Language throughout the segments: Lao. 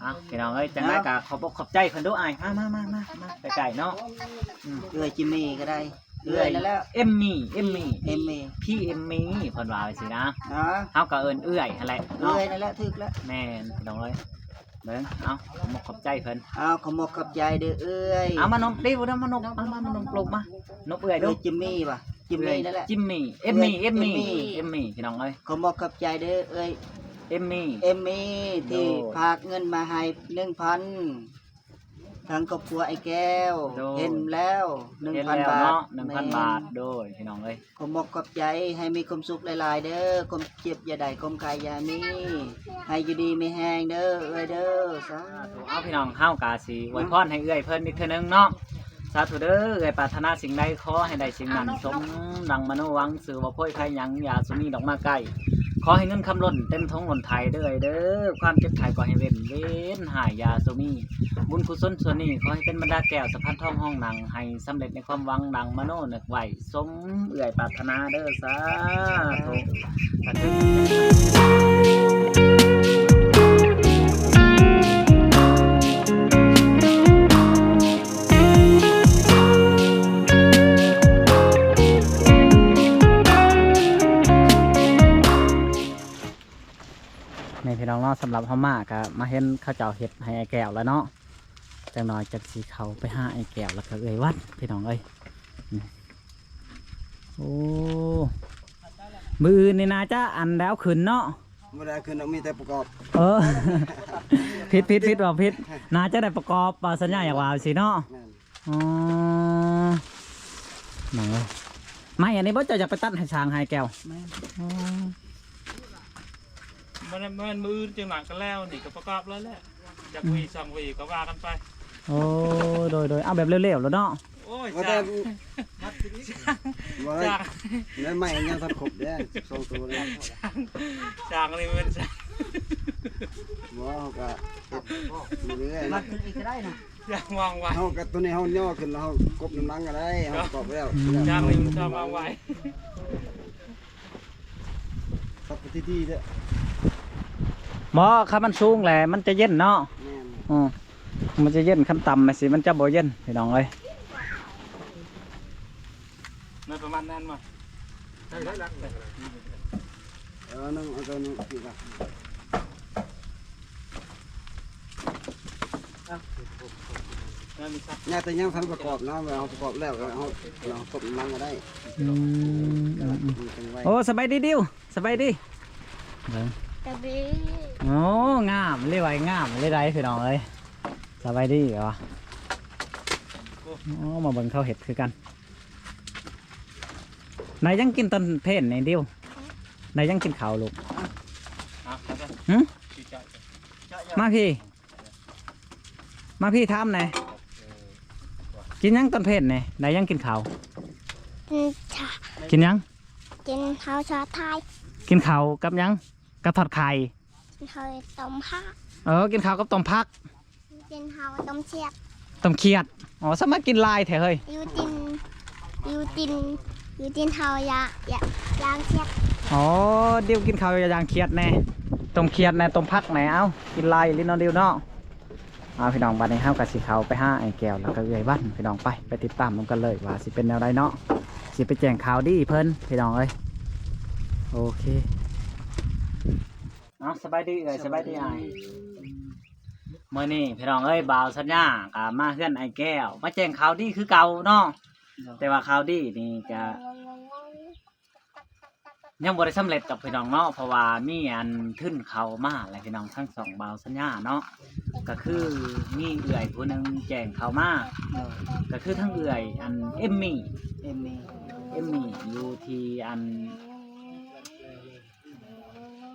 ອ່ະ ພີ່ນ້ອງເອີຍ ຈັ່ງໃດກໍຂອບອົກຂອບໃຈເພິ່ນດູອ້າຍ. ມາ ມາ ມາ ມາ ມາໃກ້ໆເນາະ. ອືມ ເອື້ອຍຈິມມີກໍໄດ້ ເອື້ອຍນັ້ນແຫຼະ ເອັມມີ ເອັມມີ ເອັມມີ ພີ່ເອັມມີ ເພິ່ນວ່າຈັ່ງຊີ້ນະ. ເຮົາກໍເອີ້ນເອື້ອຍຫັ້ນແຫຼະເນາະ ເອື້ອຍນັ້ນແຫຼະ ຖືກແລ້ວ. ແມ່ນ ພີ່ນ້ອງເອີຍ ເບິ່ງ ເອົາ ຂອບອົກຂອບໃຈເພິ່ນ. ເອົາ ຂອບອົກຂອບໃຈເດີເອື້ອຍ. ເອົາ ມານົມຕີບໍ່ເດີ ມານົມ ມາ ມານົມລູກມາ ນົມເອື້ອຍດູ. ເອື້ອຍຈິມມີຫວາ? ຈິມມີນັ້ນແຫຼະ ຈິມມີ ເອັມມີ ເອັມມີ ເອັມມີ ພີ່ນ້ອງເອີຍ. ຂອບອົກຂອບໃຈເດີເອື້ອຍ ເອັມມີ ເອັມມີ ທີ່ ໂດຍ ຝາກເງິນມາໃຫ້ໜຶ່ງພັນ ທາງຄອບຄົວອ້າຍແກ້ວ ໂດຍ ເຫັນແລ້ວ ເຫັນແລ້ວເນາະ ໜຶ່ງພັນບາດ. ໂດຍ ພີ່ນ້ອງເອີຍ ຂອບອົກຂອບໃຈ ໃຫ້ມີຄວາມສຸກຫຼາຍໆເດີ ຄວາມເຈັບຢ່າໄດ້ ຄວາມໄຂ້ຢ່າມີ ໃຫ້ຢູ່ດີມີແຮງເດີເອື້ອຍເດີ. ສາທຸ. ເອົາ ພີ່ນ້ອງ ເຮົາກະຊິອວຍພອນໃຫ້ເອື້ອຍເພິ່ນອີກເທື່ອໜຶ່ງເນາະ. ສາທຸເດີ ເອື້ອຍປາດຖະໜາສິ່ງໃດ ຂໍໃຫ້ໄດ້ສິ່ງນັ້ນ ສົມດັ່ງມະໂນຫວັງ. ຊື່ວ່າໂພຍໄຄຫຍັງ ຢ່າສຸມີດອກມາໃກ້ ຂໍໃຫ້ເງິນຄຳລົ້ນເຕັມຖົງລົ້ນໄຖເດີເອື້ອຍເດີ. ຄວາມເຈັບໄຂ້ກໍໃຫ້ເວັ້ນເວັ້ນ ຫາຍ ຢ່າສຸມີ. ບຸນກຸສົນສ່ວນນີ້ ຂໍໃຫ້ເປັນບັນດາແກ້ວສະພານທອງຮອງນັ່ງ ໃຫ້ສຳເລັດໃນຄວາມຫວັງດັ່ງມະໂນນຶກໄວ້ ສົມເອື້ອຍປາດຖະໜາເດີ. ສາທຸ. ນີ້ພີ່ນ້ອງເນາະ ສຳລັບເຮົາມາກະມາເຫັນເຂົາເຈົ້າເຮັດໃຫ້ອ້າຍແກ້ວແລ້ວເນາະ. ຈັກໜ່ອຍຈັກຊິເຂົ້າໄປຫາອ້າຍແກ້ວ ແລ້ວກໍເອື້ອຍວັນ ພີ່ນ້ອງເອີຍ. ໂອ້ ມື້ອື່ນນີ້ໜ້າຈະອັນແລ້ວຂຶ້ນເນາະ. ບໍ່ໄດ້ຂຶ້ນດອກ ມີແຕ່ປະກອບ. ເອີ ຜິດ ຜິດ ຜິດ ເວົ້າຜິດ ໜ້າຈະໄດ້ປະກອບ ເວົ້າສັນຍາຢາກວ່າຊີ້ເນາະ. ແມ່ນ. ອໍ ນ້ອງເອີຍ ໄມ້ອັນນີ້ບໍ່ ເຈົ້າຢາກໄປຕັດໃຫ້ຊ່າງໃຫ້ແກ້ວ? ແມ່ນ. ອໍ ມັນ ມັນມື້ອື່ນຈັ່ງຫຼັງກໍແລ້ວ ນີ້ກໍປະກອບແລ້ວແຫຼະ ຈັກຫວີສອງຫວີກໍວ່າກັນໄປ. ໂອ້ ໂດຍໆ ເອົາແບບເລັວໆໂລດເນາະ. ໂອ້ຍ ວ່າແຕ່ ຊ່າງ ຊ່າງ ບໍ່ໄດ້ ຊ່າງ ແມ່ນໄມ້ຍັງທັນຄົບເດ້ ສອງໂຕນີ້ ຊ່າງ ຊ່າງນີ້ມັນຊ່າງ ບໍ່ ເຮົາກໍເຮັດຢູ່ເລື້ອຍ ມັດຂຶ້ນອີກກໍໄດ້ນະ ຢ່າວາງໄວ້ ເຮົາກໍຕົວນີ້ເຮົາຍໍຂຶ້ນແລ້ວເຮົາກົບນ້ຳຫຼັງກໍໄດ້ ເຮົາປະກອບແລ້ວ ອືມ ຊ່າງນີ້ມັນຕ້ອງວາງໄວ້. ຄັບທີ່ດີເດີ້ ບໍ່ ຄັນມັນສູງແຫຼະ ມັນຈະເຢັນເນາະ. ແມ່ນ ອືມ ມັນຈະເຢັນ ຄັນຕ່ຳຈັ່ງຊີ້ມັນຈະບໍ່ເຢັນ ພີ່ນ້ອງເອີຍ. ນັ້ນປະມານນັ້ນມາ ເອີ ໜຶ່ງ ເອົາຕົວໜຶ່ງ ນີ້ລະ. ຍາແຕ່ຍັງທັນປະກອບນະ ເວລາເຮົາປະກອບແລ້ວ ເຮົາ ເຮົາຕົ້ມນຳກໍໄດ້. ອືມ ອືມ ອືມ ມັນຈັ່ງໄວ. ໂອ້ ສະບາຍດີດິວ ສະບາຍດີ. ເບິ່ງ ສະບາຍດີ. ໂອ້ ງາມເລີຍ ໄວງາມເລີຍໄດ໋ ພີ່ນ້ອງເອີຍ. ສະບາຍດີຫວາ? ໂອ້ ມາເບິ່ງເຂົາເຮັດຄືກັນ. ນາຍຍັງກິນຕອນເພນນີ້ດິວ? ນາຍຍັງກິນເຂົ້າລູກ? ຫຶ? ມາພີ້ ມາພີ້ ຖາມແດ່ ກິນຫຍັງຕອນເພນນີ້? ນາຍຍັງກິນເຂົ້າ? ກິນຊາ ກິນຫຍັງ? ກິນເຂົ້າຊາໄທ. ກິນເຂົ້າກັບຫຍັງ? ກັບທອດໄຂ່. ກິນເຂົ້າຕົ້ມຜັກ. ເອີ ກິນເຂົ້າກັບຕົ້ມຜັກ. ກິນເຂົ້າຕົ້ມຂຽດ. ຕົ້ມຂຽດ. ອໍ ສາມາດກິນຫຼາຍແທ້ເຮີ້ຍ. ຢູ່ຕີນ ຢູ່ຕີນ ຢູ່ຕີນເຮົາຢາ ຢາ ຢ່າງຂຽດ. ອໍ ດິວກິນເຂົ້າຢ່າງຂຽດແດ່ ຕົ້ມຂຽດແດ່ ຕົ້ມຜັກແດ່. ເອົ້າ ກິນຫຼາຍອີ່ຫຼີເນາະດິວເນາະ. ເອົາ ພີ່ນ້ອງ ບາດນີ້ເຮົາກໍຊິເຂົ້າໄປຫາອ້າຍແກ້ວ ແລ້ວກໍເອື້ອຍວັນ ພີ່ນ້ອງ. ໄປ ໄປຕິດຕາມນຳກັນເລີຍວ່າຊິເປັນແນວໃດເນາະ ຊິໄປແຈ້ງຂ່າວດີເພິ່ນ ພີ່ນ້ອງເອີຍ. ໂອເຄ. ເອົາ ສະບາຍດີເອື້ອຍ ສະບາຍດີອ້າຍ. ມື້ນີ້ພີ່ນ້ອງເອີຍ ບ່າວສັນຍາກໍມາເຮືອນອ້າຍແກ້ວ ມາແຈ້ງຂ່າວດີຄືເກົ່າເນາະ. ໂດຍ. ແຕ່ວ່າຂ່າວດີນີ້ກະຍັງບໍ່ໄດ້ສຳເລັດດອກພີ່ນ້ອງເນາະ ເພາະວ່າມີອັນທຶນເຂົ້າມາແຫຼະພີ່ນ້ອງ ທາງຊ່ອງບ່າວສັນຍາເນາະ. ກໍຄືມີເອື້ອຍຜູ້ໜຶ່ງແຈ້ງເຂົ້າມາ. ໂດຍ. ກໍຄືທາງເອື້ອຍອັນເອັມມີ້ ເອັມມີ້ ເອັມມີ້ ຢູ່ທີ່ອັນ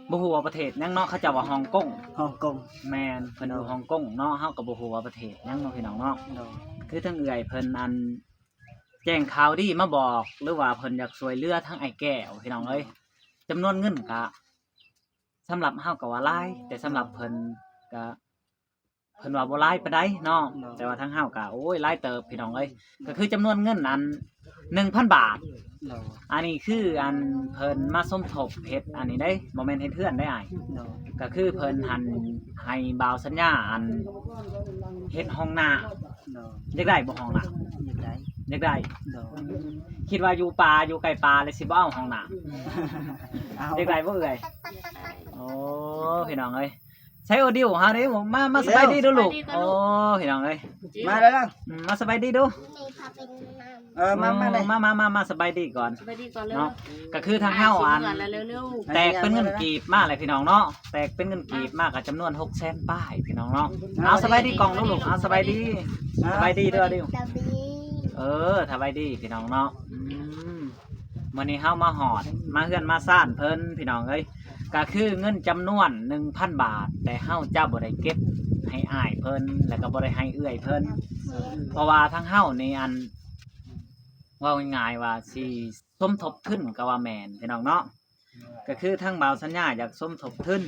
ບໍ່ຮູ້ວ່າປະເທດຫຍັງເນາະ ເຂົາເຈົ້າວ່າຮ່ອງກົງ ຮ່ອງກົງ. ແມ່ນ ເພິ່ນຢູ່ ໂດຍ ຮ່ອງກົງເນາະ ເຮົາກໍບໍ່ຮູ້ວ່າປະເທດຫຍັງເນາະ ພີ່ນ້ອງເນາະ. ໂດຍ. ຄືທາງເອື້ອຍເພິ່ນອັນແຈ້ງຂ່າວດີມາບອກ ຫຼືວ່າເພິ່ນຢາກຊ່ວຍເຫຼືອທາງອ້າຍແກ້ວ ພີ່ນ້ອງເອີຍ. ຈຳນວນເງິນກະ ສຳລັບເຮົາກໍວ່າຫຼາຍ ແຕ່ສຳລັບເພິ່ນກະ ເພິ່ນວ່າບໍ່ຫຼາຍປານໃດເນາະ ໂດຍ ແຕ່ວ່າທາງເຮົາກໍ ໂອ້ຍ ຫຼາຍເຕີບພີ່ນ້ອງເອີຍ ກໍຄືຈຳນວນເງິນອັນ ໜຶ່ງພັນບາດ ໂດຍ ອັນນີ້ຄືອັນເພິ່ນມາສົມທົບເຮັດອັນນີ້ເດ້ ບໍ່ແມ່ນເຮັດເຮືອນເດ້ອ້າຍ ໂດຍ ກໍຄືເພິ່ນຫັ້ນໃຫ້ບ່າວສັນຍາອັນເຮັດຫ້ອງນ້ຳ ໂດຍ ຢາກໄດ້ບໍ່ຫ້ອງນ້ຳ? ຢາກໄດ້ ຢາກໄດ້ ໂດຍ ຄິດວ່າຢູ່ປ່າ ຢູ່ໃກ້ປ່າແລ້ວຊິບໍ່ເອົາຫ້ອງນ້ຳ ເອົາ ຢາກໄດ້ບໍ່ເອື້ອຍ? ໂອ້ ພີ່ນ້ອງເອີຍ ໃສໂອດິວເຮົາເດ້ ມາ ມາສະບາຍດີດູລູກ ສະບາຍດີກ່ອນລູກ ໂອ້ ພີ່ນ້ອງເອີຍ ມາແລ້ວ ອືມ ມາສະບາຍດີດູ ເອີ ມາ ມາເລີຍ ມາ ມາ ມາ ມາສະບາຍດີກ່ອນ ສະບາຍດີກ່ອນເລີຍ ເນາະ ກໍຄືທາງເຮົາອັນ ແຕກເປັນເງິນກີບມາແຫຼະພີ່ນ້ອງເນາະ ແຕກເປັນເງິນກີບມາກໍຈຳນວນຫົກແສນປາຍພີ່ນ້ອງເນາະ ເອົາ ສະບາຍດີກ່ອນລູກ ເອົາ ສະບາຍດີ ສະບາຍດີເດີ ເອີ ສະບາຍດີພີ່ນ້ອງເນາະ ອືມ ມື້ນີ້ເຮົາມາຮອດ ມາເຮືອນມາຊານເພິ່ນພີ່ນ້ອງເອີຍ ກໍຄືເງິນຈຳນວນໜຶ່ງພັນບາດ ແຕ່ເຮົາຈະບໍ່ໄດ້ເກັບໃຫ້ອ້າຍເພິ່ນ ແລ້ວກໍບໍ່ໄດ້ໃຫ້ເອື້ອຍເພິ່ນ ເພາະວ່າທາງເຮົານີ້ອັນ ເວົ້າງ່າຍໆວ່າຊິສົມທົບທຶນກໍວ່າແມ່ນພີ່ນ້ອງເນາະ ກໍຄືທາງບ່າວສັນຍາຢາກສົມທົບທຶນ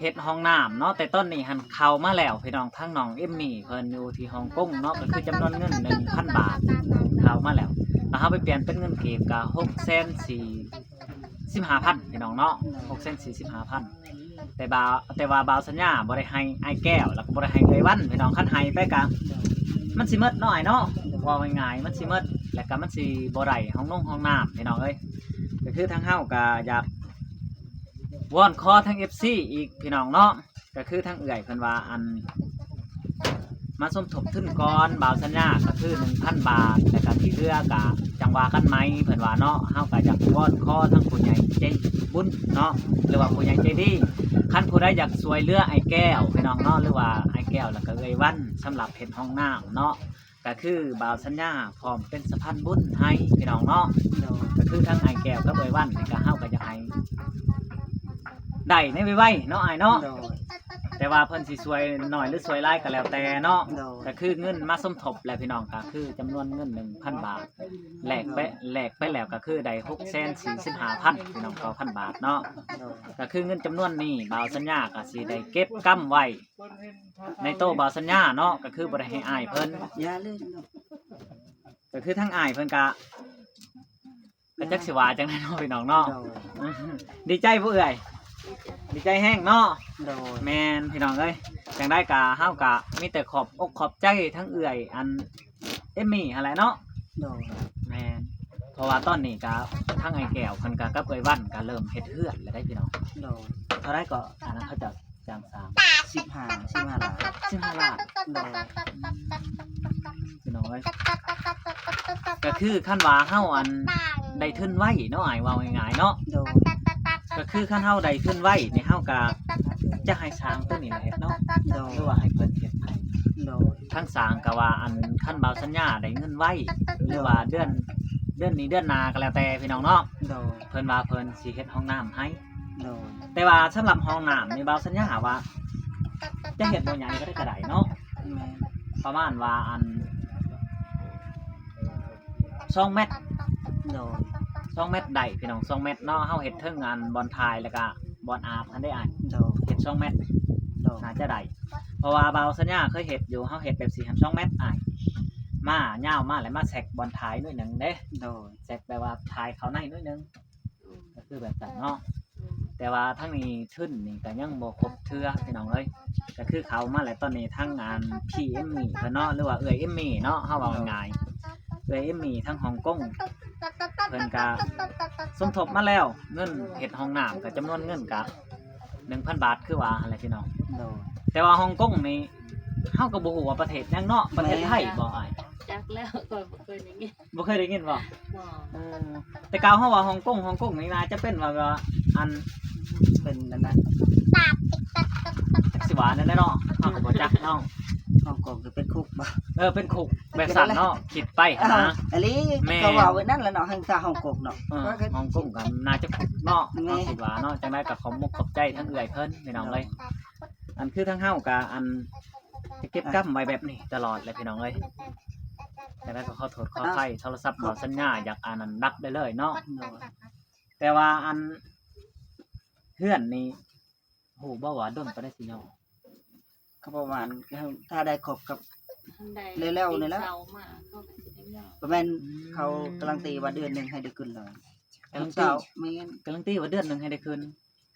ເຮັດຫ້ອງນ້ຳເນາະ ແຕ່ຕອນນີ້ຫັ້ນເຂົ້າມາແລ້ວພີ່ນ້ອງ ທາງນ້ອງເອມມີ່ເພິ່ນຢູ່ທີ່ຮົງກົງເນາະ ກໍຄືຈຳນວນເງິນໜຶ່ງພັນບາດ ເຂົ້າມາແລ້ວ ຖ້າເຮົາໄປປ່ຽນເປັນເງິນກີບກໍຫົກແສນສີ່ສິບຫ້າພັນພີ່ນ້ອງເນາະ ຫົກແສນສີ່ສິບຫ້າພັນ ແຕ່ບ່າວ ແຕ່ວ່າບ່າວສັນຍາບໍ່ໄດ້ໃຫ້ອ້າຍແກ້ວ ແລ້ວກໍບໍ່ໄດ້ໃຫ້ເອື້ອຍວັນພີ່ນ້ອງ ຄັນໃຫ້ໄປກໍມັນຊິໝົດເນາະອ້າຍເນາະ ເວົ້າງ່າຍໆມັນຊິໝົດ ແລ້ວກໍມັນຊິບໍ່ໄດ້ຫ້ອງນົງຫ້ອງນ້ຳພີ່ນ້ອງເອີຍ ກໍຄືທາງເຮົາກໍຢາກ ວອນຂໍທາງເອັຟຊີອີກພີ່ນ້ອງເນາະ ກໍຄືທາງເອື້ອຍເພິ່ນວ່າ ອັນ ມາສົມທົບທຶນກ່ອນ ບ່າວສັນຍາກໍຄືໜຶ່ງພັນບາດ ແລ້ວກໍທີ່ເຫຼືອກໍຈັ່ງວ່າກັນໃໝ່ ເພິ່ນວ່າເນາະ ເຮົາກໍຢາກວອນຂໍທາງຜູ້ໃຫຍ່ໃຈບຸນເນາະ ຫຼືວ່າຜູ້ໃຫຍ່ໃຈດີ ຄັນຜູ້ໃດຢາກຊ່ວຍເຫຼືອອ້າຍແກ້ວພີ່ນ້ອງເນາະ ຫຼືວ່າອ້າຍແກ້ວ ແລ້ວກໍເອື້ອຍວັນ ສຳລັບເຮັດຫ້ອງນ້ຳເນາະ ກໍຄືບ່າວສັນຍາພ້ອມເປັນສະພານບຸນໃຫ້ພີ່ນ້ອງເນາະ ໂດຍ ກໍຄືທັງອ້າຍແກ້ວກັບເອື້ອຍວັນນີ້ກໍ ເຮົາກໍຢາກໃຫ້ໄດ້ໃນໄວໆເນາະອ້າຍເນາະ ໂດຍ ແຕ່ວ່າເພິ່ນຊິຊ່ວຍໜ້ອຍຫຼືຊ່ວຍຫຼາຍກໍແລ້ວແຕ່ເນາະ ໂດຍ ກໍຄືເງິນມາສົມທົບແລ້ວພີ່ນ້ອງ ກໍຄືຈຳນວນເງິນໜຶ່ງພັນບາດ ແລກໄປ ໂດຍ ແລກໄປແລ້ວກໍຄືໄດ້ຫົກແສນສີ່ສິບຫ້າພັນພີ່ນ້ອງ ເກົ້າພັນບາດເນາະ ໂດຍ ກໍຄືເງິນຈຳນວນນີ້ບ່າວສັນຍາກໍຊິໄດ້ເກັບກຳໄວ້ ໃນໂຕບ່າວສັນຍາເນາະ ກໍຄືບໍ່ໄດ້ໃຫ້ອ້າຍເພິ່ນ ຢ່າເລີຍເນາະ ກໍຄືທາງອ້າຍເພິ່ນກະ ກະຈັກຊິວ່າຈັ່ງໃດເນາະພີ່ນ້ອງເນາະ ໂດຍ ດີໃຈບໍ່ເອື້ອຍ? ດີໃຈແຮງເນາະ ໂດຍ ແມ່ນພີ່ນ້ອງເອີຍ ຈັ່ງໃດກະເຮົາກະມີແຕ່ຂອບອົກຂອບໃຈທັງເອື້ອຍອັນເອມມີ່ຫັ້ນແຫຼະເນາະ ໂດຍ ແມ່ນ ເພາະວ່າຕອນນີ້ກະທາງອ້າຍແກ້ວເພິ່ນກະກັບເອື້ອຍວັນກະເລີ່ມເຮັດເຮືອນແລ້ວເດ້ພີ່ນ້ອງ ໂດຍ ເທົ່າໃດກໍອັນນັ້ນເຂົາເຈົ້າ ຈ້າງສ້າງ ສິບຫ້າ ສິບຫ້າລ້ານ ສິບຫ້າລ້ານ ໂດຍ ພີ່ນ້ອງເອີຍ ກໍຄືຄັນວ່າເຮົາອັນໄດ້ທຶນໄວເນາະ ອ້າຍເວົ້າງ່າຍໆເນາະ ໂດຍ ກໍຄືຄັນເຮົາໄດ້ທຶນໄວນີ້ ເຮົາກໍຈະໃຫ້ຊ່າງຕົວນີ້ແຫຼະເຮັດເນາະ ໂດຍ ຫຼືວ່າໃຫ້ເພິ່ນເຮັດໃຫ້ ໂດຍ ທາງຊ່າງກໍວ່າ ອັນ ຄັນບ່າວສັນຍາໄດ້ເງິນໄວ ໂດຍ ຫຼືວ່າເດືອນ ເດືອນນີ້ເດືອນໜ້າກໍແລ້ວແຕ່ພີ່ນ້ອງເນາະ ໂດຍ ເພິ່ນວ່າເພິ່ນຊິເຮັດຫ້ອງນ້ຳໃຫ້ ໂດຍ ແຕ່ວ່າສຳລັບຫ້ອງນ້ຳນີ້ ບ່າວສັນຍາວ່າຈະເຮັດບໍ່ໃຫຍ່ກໍໄດ້ ກໍໄດ້ເນາະ ແມ່ນ ປະມານວ່າອັນ ສອງແມັດ ໂດຍ ສອງແມັດໄດ້ພີ່ນ້ອງ ສອງແມັດເນາະ ເຮົາເຮັດເທິງອັນບ່ອນຖ່າຍ ແລ້ວກະບ່ອນອາບຫັ້ນເດ້ອ້າຍ ໂດຍ ເຮັດສອງແມັດ ໂດຍ ໜ້າຈະໄດ້ ເພາະວ່າບ່າວສັນຍາເຄີຍເຮັດຢູ່ ເຮົາເຮັດແບບຊິຫັ້ນສອງແມັດອ້າຍ ມາຍາວມາ ແລ້ວມາແຊັກບ່ອນຖ່າຍໜ້ອຍໜຶ່ງເດ້ ໂດຍ ແຊັກແບບວ່າຖ່າຍເຂົ້າໃນໜ້ອຍໜຶ່ງ ອືມ ກໍຄືແບບນັ້ນເນາະ ອືມ ແຕ່ວ່າທາງນີ້ທຶນນີ້ກໍຍັງບໍ່ຄົບເທື່ອພີ່ນ້ອງເອີຍ ກໍຄືເຂົ້າມາແລ້ວ ຕອນນີ້ທາງອັນພີ່ເອມມີ່ເພິ່ນເນາະ ຫຼືວ່າເອື້ອຍເອມມີ່ເນາະ ເຮົາເວົ້າງ່າຍໆ ເອື້ອຍເອມມີ່ທາງຮົງກົງ ເພິ່ນກໍສົມທົບມາແລ້ວ ເງິນເຮັດຫ້ອງນ້ຳກໍຈຳນວນເງິນກໍໜຶ່ງພັນບາດ ຄືວ່າຫັ້ນແຫຼະພີ່ນ້ອງ ໂດຍ ແຕ່ວ່າຮົງກົງນີ້ ເຮົາກໍບໍ່ຮູ້ວ່າປະເທດຫຍັງເນາະ ປະເທດໄທບໍ່ອ້າຍ? ຈັກແລ້ວ ຂ້ອຍບໍ່ເຄີຍໄດ້ຍິນ ບໍ່ເຄີຍໄດ້ຍິນບໍ່? ບໍ່ ເອີ ແຕ່ກ່າວເຮົາວ່າຮົງກົງ ຮົງກົງນີ້ໜ້າຈະເປັນວ່າ ອັນ ເປັນອັນນັ້ນ ຈັກຊິວ່າແນວໃດເນາະ ເຮົາກໍບໍ່ຈັກເນາະ ຮົງກົງຄືເປັນຄຸກບໍ່? ເອີ ເປັນຄຸກ ແບບຊັ້ນເນາະ ຄິດໄປຫັ້ນນະ ອີ່ຫຼີ ແມ່ນ ກໍເວົ້າໄວ້ນັ້ນແຫຼະເນາະ ທາງຮ່ອງກົງເນາະ ເອີ ຮ່ອງກົງກໍໜ້າຈະຄຸກເນາະ ແມ່ນ ເຮົາຄິດວ່າເນາະ ຈັ່ງໃດກໍຂອບມຸກຂອບໃຈທາງເອື້ອຍເພິ່ນພີ່ນ້ອງເອີຍ ໂດຍ ອັນຄືທາງເຮົາກໍອັນ ຈະເກັບກຳໄວ້ແບບນີ້ຕະຫຼອດແຫຼະພີ່ນ້ອງເອີຍ ຈັ່ງໃດກໍຂໍໂທດຂໍອະໄພ ໂທລະສັບບໍ່ສັນຍາຢາກອັນນັ້ນດັບໄດ້ເລີຍເນາະ ໂດຍ ແຕ່ວ່າອັນ ເຮືອນນີ້ ຮູ້ບໍ່ວ່າດົນປານໃດຊິຍໍ້? ກໍປະມານ ຖ້າໄດ້ຄົບກັບ ໄດ້ ແລ້ວໆນີ້ແຫຼະ ຕີເສົາມາ ເຂົາກໍຊິໄດ້ຍອມ ປະມານ ອືມ ເຂົາກາລັນຕີວ່າເດືອນໜຶ່ງໃຫ້ໄດ້ຂຶ້ນແລ້ວ ກາລັນຕີ ແມ່ນ ກາລັນຕີວ່າເດືອນໜຶ່ງໃຫ້ໄດ້ຂຶ້ນ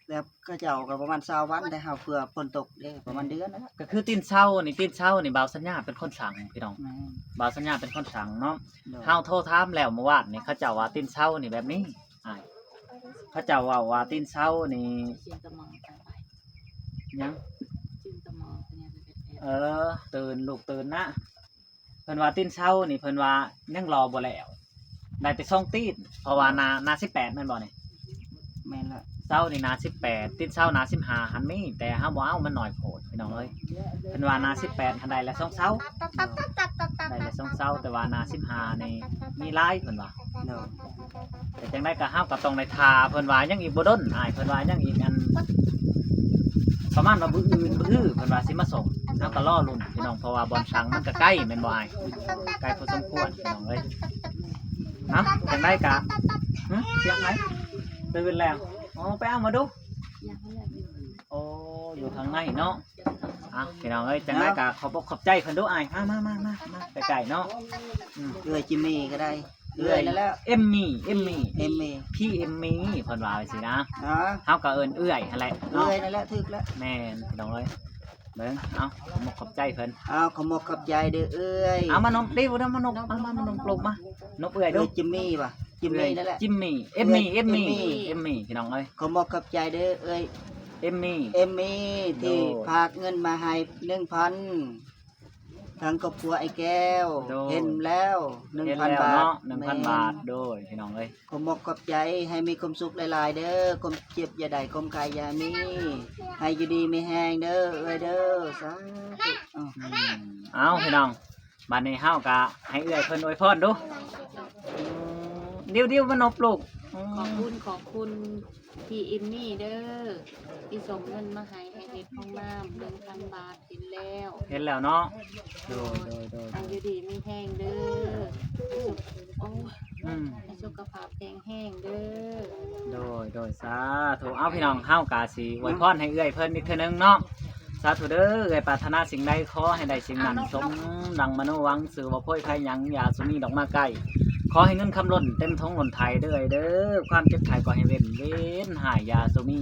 ແລ້ວເຂົາເຈົ້າກໍປະມານຊາວວັນ ແຕ່ເຮົາເພື່ອຝົນຕົກເດ້ ປະມານເດືອນນັ້ນແຫຼະ ກໍຄືຕີນເສົານີ້ ຕີນເສົານີ້ບ່າວສັນຍາເປັນຄົນສັ່ງພີ່ນ້ອງ ແມ່ນ ບ່າວສັນຍາເປັນຄົນສັ່ງເນາະ ໂດຍ ເຮົາໂທຖາມແລ້ວມື້ວານນີ້ ເຂົາເຈົ້າວ່າຕີນເສົານີ້ແບບນີ້ ອ້າຍ ເຂົາເຈົ້າເວົ້າວ່າຕີນເຊົ້ານີ້ ຊິນຕະໝໍ້ໄປ ຫຍັງ? ຊິນຕະໝໍ້ ເອີ ຕື່ນ ລູກຕື່ນນະ ເພິ່ນວ່າຕີນເຊົ້ານີ້ ເພິ່ນວ່າຍັງຫຼໍ່ບໍ່ແລ້ວ ໄດ້ແຕ່ສອງຕີນ ເພາະວ່າໜ້າ ໜ້າສິບແປດແມ່ນບໍ່ນີ້? ແມ່ນລະ ເຊົ້ານີ້ໜ້າສິບແປດ ຕີນເຊົ້າໜ້າສິບຫ້າຫັ້ນມີ ແຕ່ເຮົາບໍ່ເອົາ ມັນໜ້ອຍໂພດ ພີ່ນ້ອງເອີຍ ເພິ່ນວ່າໜ້າສິບແປດຫັ້ນໄດ້ແລ້ວສອງເຊົ້າ ໄດ້ແລ້ວສອງເຊົ້າ ແຕ່ວ່າໜ້າສິບຫ້ານີ້ມີຫຼາຍ ເພິ່ນວ່າ ໂດຍ ແຕ່ຈັ່ງໃດກໍເຮົາກໍຕ້ອງໄດ້ຖ້າ ເພິ່ນວ່າຍັງອີກບໍ່ດົນ ອ້າຍ ເພິ່ນວ່າຍັງອີກອັນ ປະມານວ່າມື້ອື່ນມື້ຮື ເພິ່ນວ່າຊິມາສົ່ງ ເຮົາກໍລໍລຸ້ນ ພີ່ນ້ອງ ເພາະວ່າບ່ອນສັ່ງມັນກໍໄກແມ່ນບໍ່ ອ້າຍ? ໄກພໍສົມຄວນ ພີ່ນ້ອງເອີຍ ເອົ້າ ຈັ່ງໃດກໍ ຫຶ ສຽງໃຜ? ຕື່ນແລ້ວ ອໍ ໄປເອົາມາດູ ໂອ້ ຢູ່ທາງໃນເນາະ ອ່ະ ພີ່ນ້ອງເອີຍ ຈັ່ງໃດກໍຂອບອົກຂອບໃຈເພິ່ນດູ ອ້າຍ ມາ ມາ ມາ ມາ ມາໃກ້ໆເນາະ ອືມ ເອື້ອຍຈິມມີກໍໄດ້ ເອື້ອຍນັ້ນແຫຼະ ເອັມມີ ເອັມມີ ເອັມມີ ພີ່ເອັມມີ ເພິ່ນວ່າຈັ່ງຊີ້ນະ ເຮົາກໍເອີ້ນເອື້ອຍຫັ້ນແຫຼະເນາະ ເອື້ອຍນັ້ນແຫຼະ ຖືກແລ້ວ ແມ່ນ ພີ່ນ້ອງເອີຍ ເບິ່ງ ເອົາ ຂອບອົກຂອບໃຈເພິ່ນ ເອົາ ຂອບອົກຂອບໃຈເດີເອື້ອຍ ເອົາ ມານົບ ຕິວເດີ ມານົບ ເອົາ ມາ ມານົບລູກ ມາ ນົບເອື້ອຍດູ ຈິມມີຫວາ ຈິມມີນັ້ນແຫຼະ ຈິມມີ ເອັມມີ ເອັມມີ ເອັມມີ ເອັມມີ ພີ່ນ້ອງເອີຍ ຂອບອົກຂອບໃຈເດີເອື້ອຍ ເອັມມີ ເອັມມີ ໂດຍ ທີ່ຝາກເງິນມາໃຫ້ໜຶ່ງພັນ ທາງຄອບຄົວອ້າຍແກ້ວ ໂດຍ ເຫັນແລ້ວ ເຫັນແລ້ວເນາະ ໜຶ່ງພັນບາດ ໜຶ່ງພັນບາດ ໂດຍ ພີ່ນ້ອງເອີຍ ຂອບອົກຂອບໃຈ ໃຫ້ມີຄວາມສຸກຫຼາຍໆເດີ ຄວາມເຈັບຢ່າໄດ້ ຄວາມໄຂ້ຢ່າມີ ໃຫ້ຢູ່ດີມີແຮງເດີເອື້ອຍເດີ ສາທຸ ອືມ ເອົາ ພີ່ນ້ອງ ບາດນີ້ເຮົາກະໃຫ້ເອື້ອຍເພິ່ນອວຍພອນດູ ດິວໆ ມານົບລູກ ອືມ ຂອບຄຸນ ຂອບຄຸນພີ່ເອັມມີເດີ ທີ່ສົ່ງເງິນມາໃຫ້ ໃຫ້ເຮັດຫ້ອງນ້ຳ ໜຶ່ງພັນບາດ ເຫັນແລ້ວ ເຫັນແລ້ວເນາະ ໂດຍ ໂດຍ ໂດຍ ໃຫ້ຢູ່ດີມີແຮງເດີ ໃຫ້ສຸກ ໂອ້ຍ ອືມ ໃຫ້ສຸຂະພາບແຂງແຮງເດີ ໂດຍ ໂດຍ ສາທຸ ເອົາ ພີ່ນ້ອງ ເຮົາກະຊິອວຍພອນໃຫ້ເອື້ອຍເພິ່ນອີກເທື່ອໜຶ່ງເນາະ ສາທຸເດີ ເອື້ອຍປາດຖະໜາສິ່ງໃດ ຂໍໃຫ້ໄດ້ສິ່ງນັ້ນ ສົມດັ່ງມະໂນຫວັງ ຊື່ວ່າໂພຍໄຄຫຍັງ ຢ່າສຸມີດອກມາໃກ້ ຂໍໃຫ້ເງິນຄຳລົ້ນເຕັມຖົງລົ້ນໄຖເດີເອື້ອຍເດີ ຄວາມເຈັບໄຂ້ກໍໃຫ້ເວັ້ນເວັ້ນ ຮ້າຍຢ່າສູ່ມີ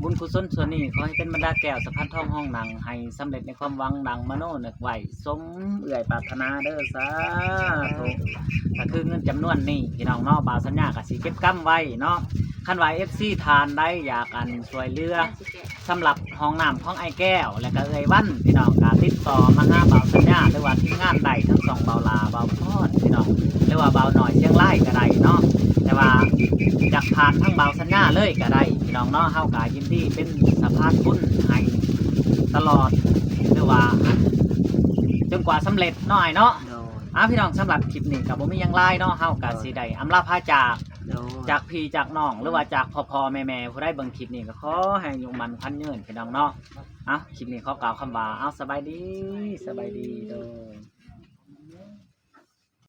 ບຸນກຸສົນສ່ວນນີ້ ຂໍໃຫ້ເປັນບັນດາແກ້ວສະພານທອງຮອງນັ່ງ ໃຫ້ສຳເລັດໃນຄວາມຫວັງດັ່ງມະໂນນຶກໄວ້ ສົມເອື້ອຍປາດຖະໜາເດີ ສາທຸ ກໍຄືເງິນຈຳນວນນີ້ ພີ່ນ້ອງເນາະ ບ່າວສັນຍາກໍຊິເກັບກຳໄວ້ເນາະ ຄັນວ່າເອັຟຊີທ່ານໃດຢາກອັນຊ່ວຍເຫຼືອ ສຳລັບຫ້ອງນ້ຳຂອງອ້າຍແກ້ວ ແລະກະເອື້ອຍວັນ ພີ່ນ້ອງກະຕິດຕໍ່ມາຫາບ່າວສັນຍາ ຫຼືວ່າທີມງານໄດ້ ທັງຊ່ອງບ່າວຫຼ້າ ບ່າວພອນ ພີ່ນ້ອງ ຫຼືວ່າບ່າວນ້ອຍຊຽງລາຍກະໄດ້ເນາະ ແຕ່ວ່າຢາກຜ່ານທາງບ່າວສັນຍາເລີຍກະໄດ້ ພີ່ນ້ອງເນາະ ເຮົາກະຍິນດີເປັນສະພານບຸນໃຫ້ຕະຫຼອດ ຫຼືວ່າອັນ ຈົນກວ່າສຳເລັດເນາະ ອ້າຍເນາະ ໂດຍ ອ່າ ພີ່ນ້ອງ ສຳລັບຄລິບນີ້ກະບໍ່ມີຫຍັງຫຼາຍເນາະ ເຮົາກະ ໂດຍ ຊິໄດ້ອຳລາພາຈາກ ໂດຍ ຈາກພີ່ຈາກນ້ອງ ຫຼືວ່າຈາກພໍ່ໆແມ່ໆ ຜູ້ໃດເບິ່ງຄລິບນີ້ກະຂໍໃຫ້ອາຍຸໝັ້ນຂວັນຍືນ ພີ່ນ້ອງເນາະ ເອົ້າ ຄລິບນີ້ຂໍກ່າວຄຳວ່າ ເອົ້າ ສະບາຍດີ ສະບາຍດີ ໂດຍ